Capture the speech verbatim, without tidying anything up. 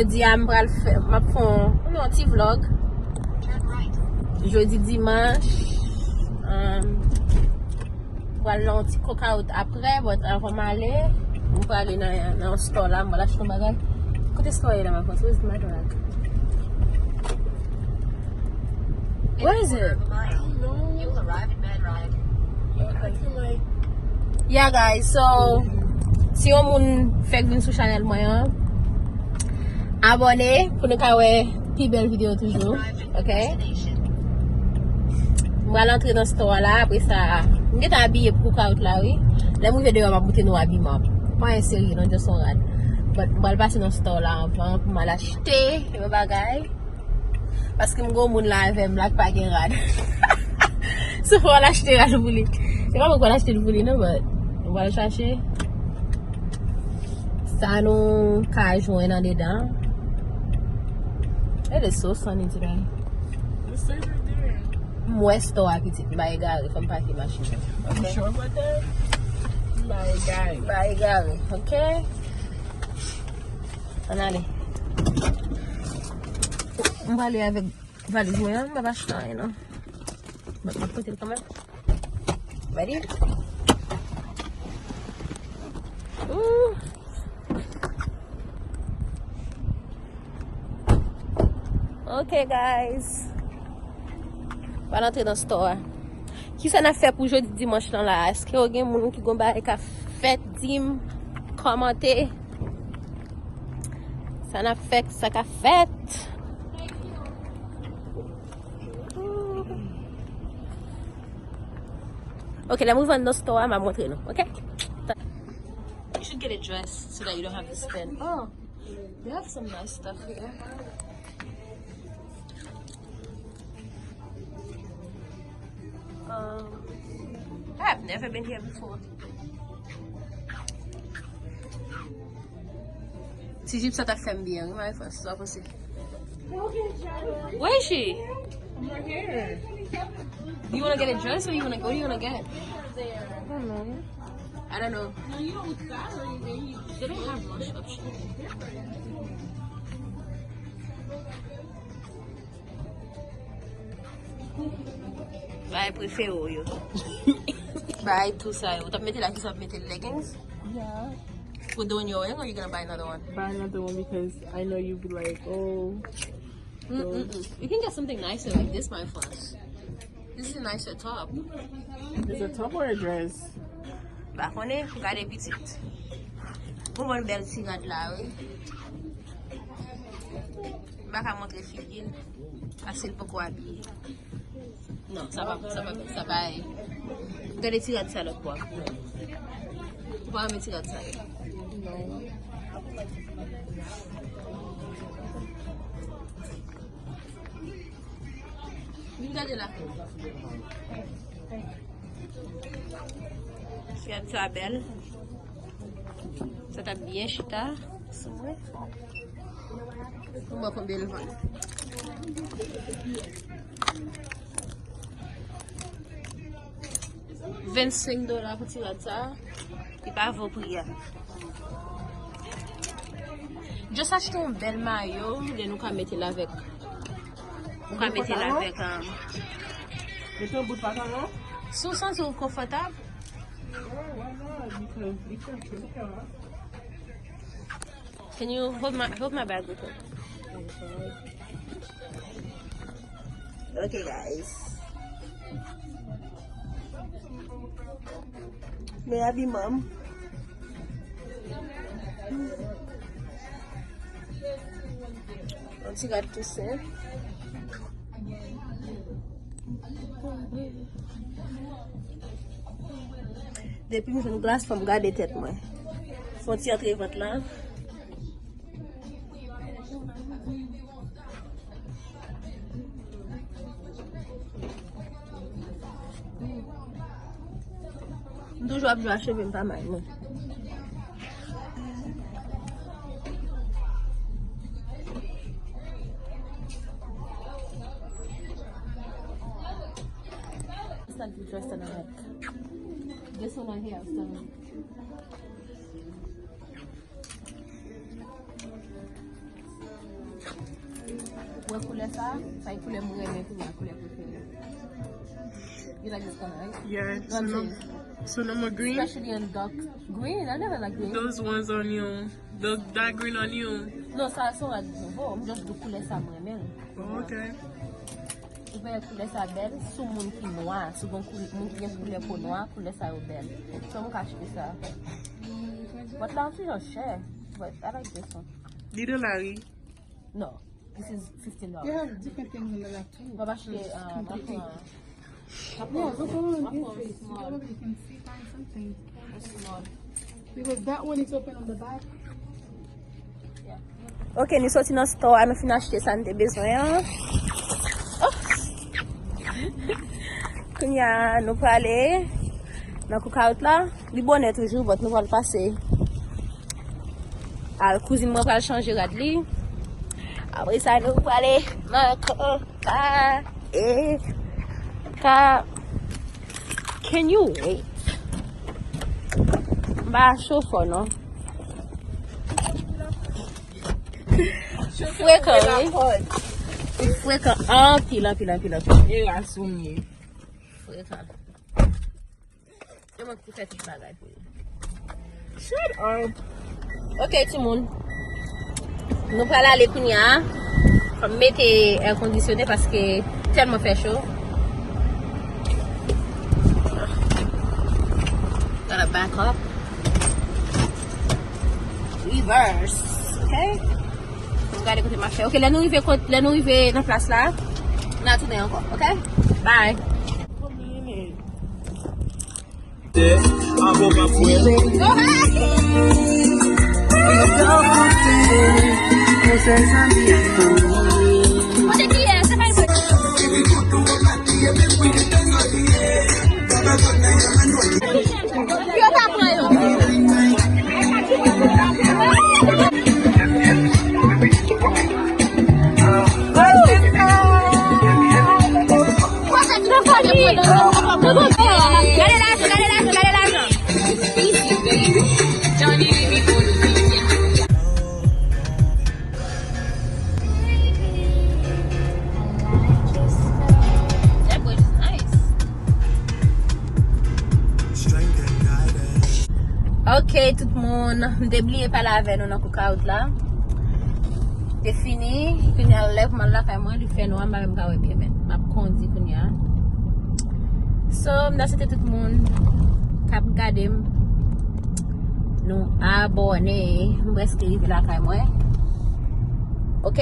Jodi a, m pral fè, m ap fè yon, yon ti vlog. Jodi dimanch, um, m pral nan yon ti cookout aprè, but avan m ale, m prale nan, nan yon store la, m pral achte yon bagay. Kote store ye la, my friends? Where's my bag? Where is it? Yeah, guys, so, si yon moun fèk vin sou chanèl mwen an, abòne pou nou ka wè pi bèl videyo toujou, ok? M pral antre nan store la, apre sa, m gentan abiye pou cookout la, wi. Lè m rive deyò, m ap montre nou abiman. Pa anyen serye, non, just yon rad. But m pral pase nan store la anvan pou m al achte yon bagay. Paske m gon moun la avè m la k pa gen rad. So fò w al achte rad pou li. Se pa mwen k pral achte l pou li non, but mwen pral chache sa nou ka jwenn andedan. It is so sunny today. It stays right there. M wè store a pitit, m pa egare, fò m pake machin nan. You sure about that? M pa egare. M pa egare, ok? Ann ale. M prale avèk valiz mwen an, m p ap achte anyen non. But m ap pote l kanmenm. Ready? Ooh. Ok, guys. Pral antre nan store a. Kisa n ap fè pou jodi dimanch lan la? Èske yo gen moun ki gon bagay ka fèt? Di m, kòmante. Sa n ap fè, sa ka fèt. Ok, lè m rive anndan store a, m a montre nou, ok? You should get a dress so that you don't have to spend. Oh, they have some nice stuff here. Um, I have never been here before. Ti jip sa ta fè m byen, wi, my friends, sa w panse? Where is she? I'm right here. Do you wanna get a dress or you wanna, what do you wanna get? I don't know. I don't know. They don't have much option. Bagay prefere w yo. Bagay tou sa yo. Ou t ap mete la, kisa w ap mete, leggings? Yeah. Put the one you're wearing, or you gonna buy another one? Buy another one because I know you be like, oh. Mm-mm-mm. You can get something nicer like this, my friends. This is a nicer top. It's a top or a dress? M pa konnen, gade pitit. Bon, bon, bèl ti rad la, wi. M pa ka montre figi l, paske l poko abiye. Non, sa pa, sa pa, sa pa. Gade ti rad sa lòt bò. Ou pa renmen ti rad sa yo? Non. Vin gade la. Ti rad sa bèl. Sa t ap byen chita sou mwen. Pou mwen konbyen l vann. Vennsenk dola pou ti rad sa. Li pa vo pri a. Just achte yon bèl mayo, then ou ka mete l avèk. Ou ka mete l avèk, um, mete yon bout pantalon. Si w santi w konfòtab. Can you hold my, hold my bag real quick? Ok, guys. Men abiman m. Yon ti rad tou senp. Depi m jwenn glas, fò m gade tèt mwen. Fò m ti antre vant lan. M toujou ap jwe a cheve m pa may non. It's like you dressed in a, like, this one right here, so. Sa e koulè mwen renmen pou mwen, koulè prefere. You like this color, right? Yeah, What I'm sonoma, saying? Sonoma green. Especially in dark green. I never like green. Those ones on you. The that green on you. Non, sa se yon rad nouvo. M just di koulè sa mwen renmen. Oh, okay. Ou wè koulè sa bèl sou moun ki nwa, sou bon koul- moun ki gen koulè po nwa, koulè sa yo bèl. So mwen ka achte sa. But la, se jan chè. But I like this one. Li de lari. No, this is fifteen They dollars. have different things in the back too. Mwen pa achte uh, mwen pran Yeah, go on your face. You probably can see, find something. Because that one is open on the back. Ok, nou soti nan store a, nou fin achte sa nou te bezwen an. Oh. Kounye a nou prale nan cookout la. Li bonè toujou, but nou pral pase. Al kouzin mwen pral chanje rad li. Apre sa nou prale nan cookout. E ka Can you wait? M pa cho fò non. Frekan, wi. Frekan anpil, anpil, anpil, anpil. E rason ye. Frekan. Yo mwen ki fè tout bagay pou yo. Shut up. Ok, timoun. Nou pral ale kounye a. Fò m mete air conditionné paske tèlman fè cho. Gotta back up. Reverse. Ok? Nou gade kote m ap fè. Ok, lè nou rive kot, lè nou rive nan plas la, n a tounen ankò. Ok? Bye. Ok, tout moun, m te bliye pale avè nou nan cookout la. Te fini, kounye a lè pou m al lakay mwen, li fè nwa, m pa menm ka wè byen, men m ap kondi kounye a. So, m ta swete tout moun k ap gade m, nou abòne, m prèske rive lakay mwen. Ok?